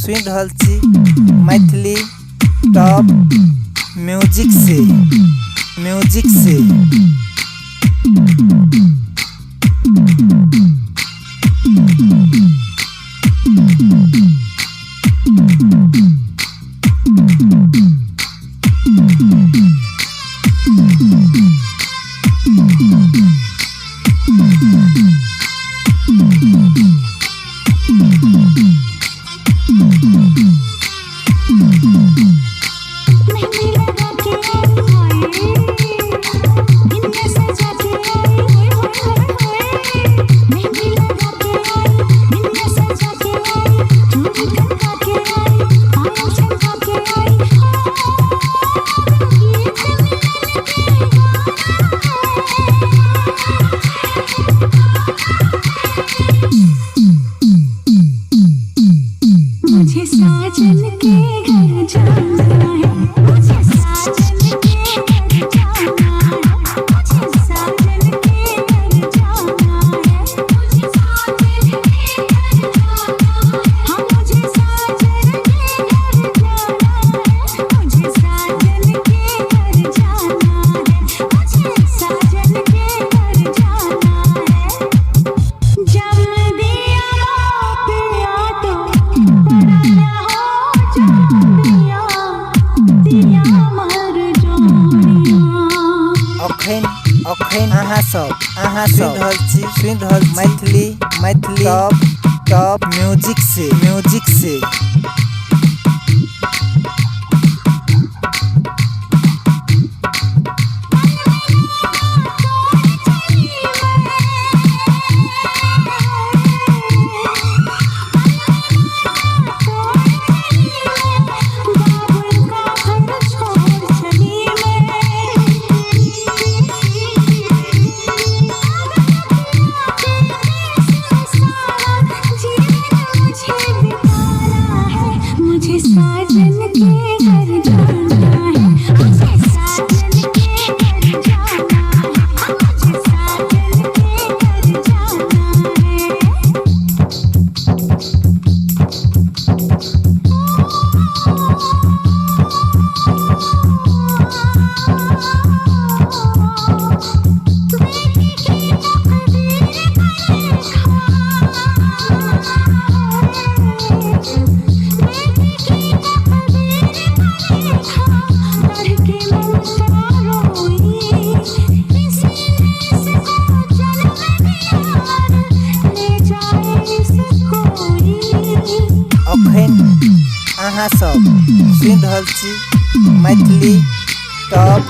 सुनि रहल छी मैथिली टॉप म्यूजिक से म्यूजिक से। मेहंदी लगा के आई हाय, बिंदिया सजा के आई होय होय होय होय। मेहंदी लगा के आई, बिंदिया सजा के आई, चूड़ी खनका के आई, पायल छनका के आई। गीत मिलन के गाना है। मुझे साजन के घर जाना है, मुझे साजन के घर जाना है, मुझे साजन के घर जाना है, मुझे साजन के घर जाना है, हाँ मुझे साजन के घर जाना है, मुझे साजन के घर जाना है, मुझे साजन के घर जाना है। जब दिया पिया तो पराया हो जादिया, दिया मर जोड़िया। अखन अखन अहाँ सब सुनि रहल छी Maithili Maithili top top music से म्यूजिक से। बाबुल का घर छोड़ चली मैं, जीवन मुझे बिताना है, मुझे साजन के घर जाना है, मुझे साजन के घर जाना है, मुझे साजन के घर जाना है। बेटी की तकदीर का लेखा, बेटी की तकदीर का लेखा, पढ़ के ममता रोई, किसी ने इसको जन्म दिया, ले जाए इसको कोई। अखन अहाँ सब सुनि रहल छी मैथिली टॉप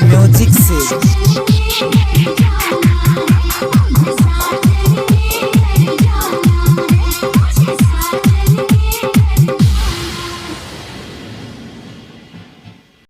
म्यूजिक से। जाना।